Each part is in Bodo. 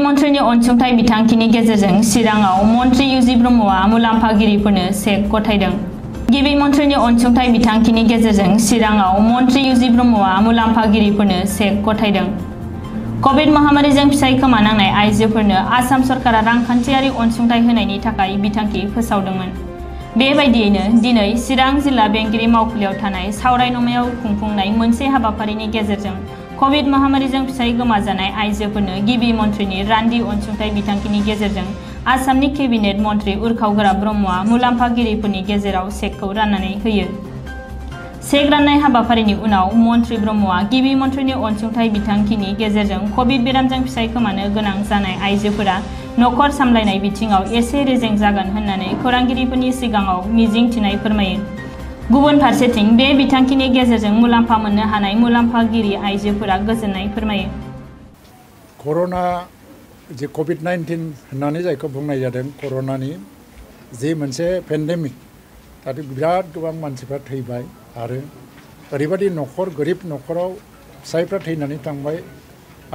मन्थ्रिनि अनसुंथाइ बिथांखिनि गेजेरजों चिराङाव मन्थ्रि इउजि ब्रह्मआ मुलाम्फागिरिफोरनो चेक गथायदों। गिबि मन्थ्रिनि अनसुंथाइ बिथांखिनि गेजेरजों चिराङाव मन्थ्रि इउजि ब्रह्मआ मुलाम्फागिरिफोरनो चेक गथायदों। कभिड महामारीजों फिसाय खोमानांनाय आइजोफोरनो आसाम सरकारा रांखान्थियारि अनसुंथाइ होनायनि थाखाय बिथांखि फोसावदोंमोन। बेबायदियैनो दिनै चिरां जिल्ला बेंगिरि मावखुलियाव थानाय सावरायनमायाव खुंफुंनाय मोनसे हाबाफारिनि गेजेरजों कभिड महामारीजों फिसाय गोमाजानाय आइजोफोरनो गिबि मन्थ्रिनि रान्दि अनसुंथाइ बिथांखिनि गेजेरजों आसामनि केबिनेट मन्थ्रि उर्खाव ब्रह्मआ मुलाम्फागिरिफोरनि गेजेराव चेकखौ राननानै होयो। चेक राननाय हाबाफारिनि उनाव मन्थ्रि ब्रह्मआ गिबि मन्थ्रिनि अनसुंथाइ बिथांखिनि गेजेरजों कभिड बेरामजों फिसाय खोमानो गोनां जानाय आइजोफोरा नखर सामलायनाय बिथिङाव एसे रेजें जागोन होननानै खौरांगिरिफोरनि सिगाङाव मिजिं थिनाय फोरमायो। गुबुन फारसेथिं बे बिथांखिनि गेजेरजों मुलाम्फा मोननो हानाय मुलाम्फागिरि आइजोफोरा गोजोननाय फोरमायो। कर'ना जे कभिड-19 होननानै जायखौ बुंनाय जादों, कर'नानि जे मोनसे पेन्डेमिक, दा बिराद गोबां मानसिफ्रा थैबाय आरो ओरैबायदि न'खर गोरिब न'खराव फिसायफ्रा थैनानै थांबाय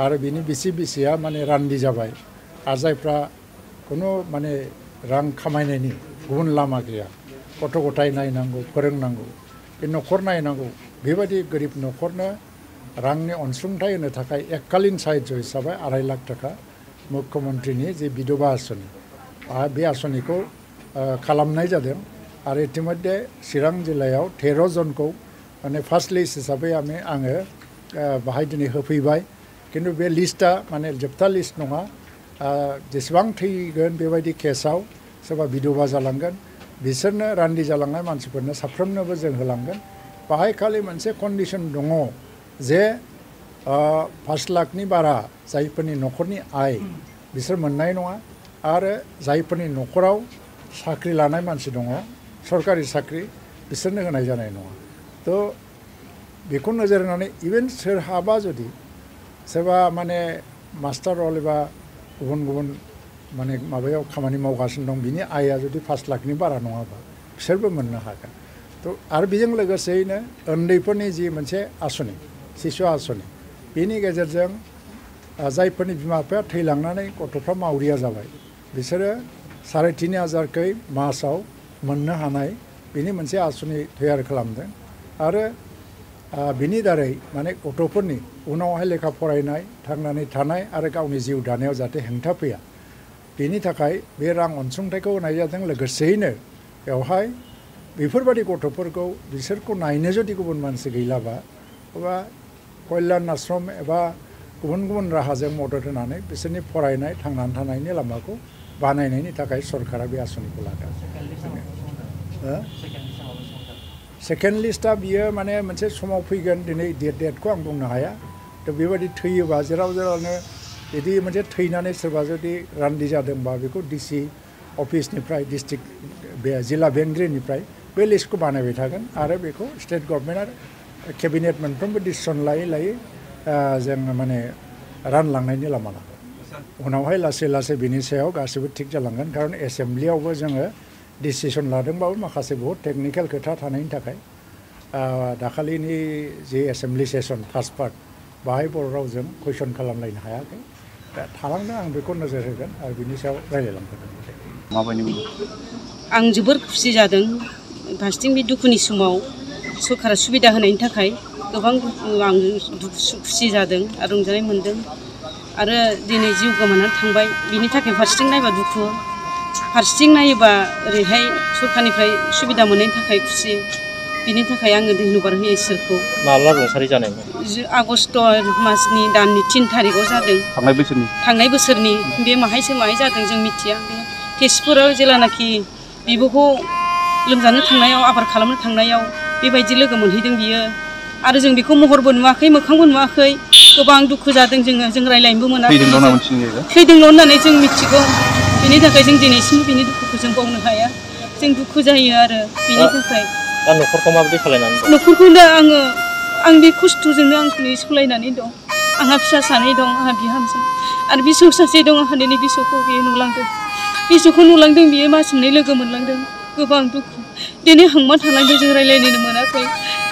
आरो बिनि बिसि-बिसिया माने रान्दि जाबाय आरो जायफ्रा खुनु माने रां खामायनायनि गुबुन लामा गैया, गथ' गथाय नायनांगौ, फोरोंनांगौ, बे न'खर नायनांगौ, बेबायदि गोरिब न'खरनो रांनि अनसुंथाइ होनो थाखाय एककालीन साहाय्य हिसाबै 2.5 लाख थाखा मुख्यमन्थ्रिनि जे बिधवा आसनि बे आसनिखौ खालामनाय जादों आरो इतिमध्ये चिरां जिल्लायाव 13 जनखौ माने फार्स्ट लिस्ट हिसाबै आङो बाहाय दिनै होफैबाय। किन्तु बे लिस्टआ माने जोबथा लिस्ट नङा। जेसेबां थैगोन बेबायदि केसाव सोरबा बिधवा जालांगोन बिसोरनो रान्दि जालांनाय मानसिफोरनो साफ्रोमनोबो जों होलांगोन। बाहाय खालि मोनसे कन्डिसन दङ जे 5 लाखनि बारा जायफोरनि न'खरनि आय बिसोर मोननाय नङा आरो जायफोरनि न'खराव साख्रि लानाय मानसि दङ, सरकारि साख्रि, बिसोरनो होनाय जानाय नङा। थ' बेखौ नोजोर होनानै इभेन सोरहाबा जुदि सोरबा माने मास्टार रल एबा गुबुन गुबुन माने माबायाव खामानि मावगासिनो दं, बिनि आयआ जुदि 5 लाखनि बारा नङाबा बिसोरबो मोननो हागोन। थ' आरो बेजों लोगोसेयैनो उन्दैफोरनि जि मोनसे आसनि, शिशु आसनि, बेनि गेजेरजों जायफोरनि बिमा बिफाया थैलांनानै गथ'फ्रा मावरिया जाबाय बिसोरो 3,500 मासाव मोननो हानाय बेनि मोनसे आसनि तैयार खालामदों आरो बिनि दारै माने गथ'फोरनि उनावहाय लेखा फरायनाय, थांनानै थानाय आरो गावनि जिउ दानायाव जाहाथे हेंथा फैया बेनि थाखाय बे रां अनसुंथाइखौ होनाय जादों। लोगोसेयैनो बेवहाय बेफोरबायदि गथ'फोरखौ बिसोरखौ नायनो जुदि गुबुन मानसि गैलाबा एबा कल्याण आश्रम एबा गुबुन गुबुन राहाजों मदद होनानै बिसोरनि फरायनाय, थांनानै थानायनि लामाखौ बानायनायनि थाखाय सरकारा बे आसनिखौ लादों। सेकेन्ड लिस्टआ बियो माने मोनसे समाव फैगोन, दिनै डेटखौ आं बुंनो हाया। थ' बेबायदि थैयोबा जेराव जेरावनो बिदि मोनसे थैनानै सोरबा जुदि रान्दि जादोंबा बेखौ डिसि अफिसनिफ्राय, डिस्ट्रिक्ट बे जिल्ला बेंगिरिनिफ्राय बे लिस्टखौ बानायबाय थागोन आरो बेखौ स्टेट गभर्नमेन्ट आरो केबिनेट मोनफ्रोमबो डिसिसन लायै लायै जों माने रानलांनायनि लामा लागोन। उनावहाय लासै लासै बिनि सायाव गासिबो थिग जालांगोन। खारन एसेम्ब्लियावबो जोङो डिसिसन लादोंबाबो माखासे बहुत टेकनिकेल खोथा थानायनि थाखाय दाखालिनि जे एसेम्ब्लि सेसन फार्स्ट पार्ट बाहाय बर' रावजों कुइसन खालामलायनो हायाखै। दा थालांदों, आं बेखौ नोजोर होगोन आरो बिनि सायाव रायज्लायलांगोन। माबायदि आं जोबोर खुसि जादों। फारसेथिं बे दुखुनि समाव सरकारा सुबिदा होनायनि थाखाय गोबां आं खुसि जादों आरो रंजानाय मोन्दों आरो दिनै जिउ गोमानानै थांबाय बिनि थाखाय फारसेथिं नायबा दुखु, फारसेथिं नायोबा ओरैहाय सरकारनिफ्राय सुबिदा मोननायनि थाखाय खुसि। बिनि थाखाय आङो धन्यबाद होयो इसोरखौ। माब्ला रुंसारि जानायमोन? आगस्ट मासनि दाननि 3 थारिखआव जादों। थांनाय बोसोरनि बे माहायसो माहाय जादों जों मिथिया। बे तेजपुराव जेलानाखि बिब'खौ लोमजानो थांनायाव, आबार खालामनो थांनायाव बेबायदि लोगो मोनहैदों बियो आरो जों बेखौ महरबो नुवाखै, मोखांबो नुवाखै। गोबां दुखु जादों जों रायज्लायनोबो मोनाखै। थैदोंल' होननानै जों मिथिगौ। बिनि थाखाय जों दिनैसिम बिनि दुखुखौ जों बावनो हाया। जों दुखु जायो आरो बिनि थाखाय। दा न'खरखौ माबायदि खालायनानै दं? न'खरखौ दा आं बे खस्थ'जोंनो आं दिनै सलायनानै दं। आंहा फिसा सानै दं, आंहा बिहामजो आरो बिसौ सासे दं। आंहा दिनै बिसौखौ बियो नुलांदों। बिसौखौ नुलांदों, बियो मास मोननै लोगो मोनलांदों। गोबां दुखु। दिनै हांमा थालांदों, जों रायज्लायनो मोनाखै,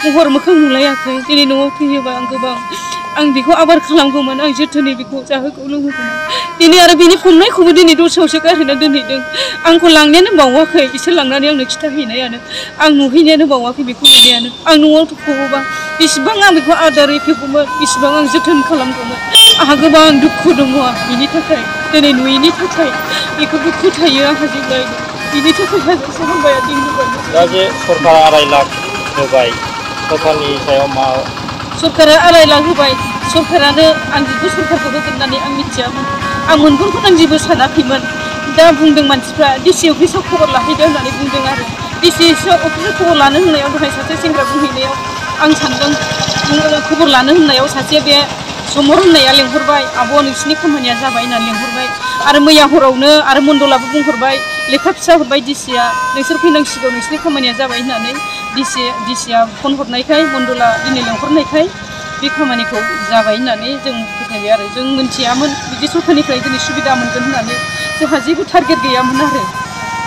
महर मोखां नुलायाखै। दिनै न'आव फैयोबा आं बेखौ आबार खालामगौमोन, आं जोथोनै बेखौ जाहोगौ लोंहोगौमोन। दिनै आरो बिनि फंनायखौबो दिनै दस्रायावसो गारहैना दोनहैदों आंखौ लांनायानो बावाखै बिसोर लांनानै आंनो खिथाहैनायानो आं नुहैनायानो बावाखै बेखौ नुनायानो आं न'आव फबोबा बेसेबां आं बेखौ आदारै फेबगौमोन बेसेबां आं जोथोन खालामगौमोन आंहा गोबां दुखु दङ बिनि थाखाय दिनै नुयैनि थाखाय बेखौ दुखु थायो आंहा जेब्लायबो बिनि थाखाय हाजासे हामबाया दिनहोबाय दा जे सरकारा 2.5 लाख होबाय सरकारनि सायाव मा सरकारा 2.5 लाख होबाय सरकारानो आं जेबो सरकारखौ होगोन होननानै आं मिथियामोन आं मोनगोनखौ आं जेबो सानाखैमोन दा बुंदों मानसिफ्रा डिसि अफिसाव खबर लाहैदो होननानै बुंदों आरो डिसि अफिसाव खबर लानो होननायाव दहाय सासे सेंग्रा बुंहैनायाव आं सानदों खबर लानो होननायाव सासे बे समर होननाया लेंहरबाय आब' नोंसिनि खामानिया जाबाय होननानै लेंहरबाय आरो मैया हरावनो आरो मण्डलाबो बुंहरबाय लेखा फिसा हरबाय डिसिया नोंसोर फैनांसिगौ नोंसिनि खामानिया जाबाय होननानै डिसिया फन हरनायखाय मण्डला दिनै लेंहरनायखाय बे खामानिखौ जाबाय होननानै जों फोथायबाय आरो जों मिथियामोन बिदि सरकारनिफ्राय दिनै सुबिदा मोनगोन होननानै जोंहा जेबो टारगेट गैयामोन आरो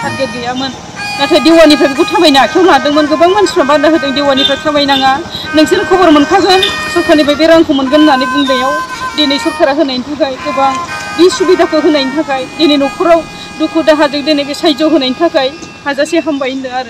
टारगेट गैयामोन नाथाय देवानिफ्राय बेखौ थाबायनो आखायाव लादोंमोन गोबां मानसिफ्रा बादा होदों देवानिफ्राय थाबायनाङा नोंसोर खबर मोनखागोन सरकारनिफ्राय बे रांखौ मोनगोन होननानै बुंनायाव दिनै सरकारा होनायनि थाखाय गोबां बे सुबिदाखौ होनायनि थाखाय दिनै न'खराव दुखु दाहाजों दिनै बे साहाय्य होनायनि थाखाय हाजासे हामबाय होनदों आरो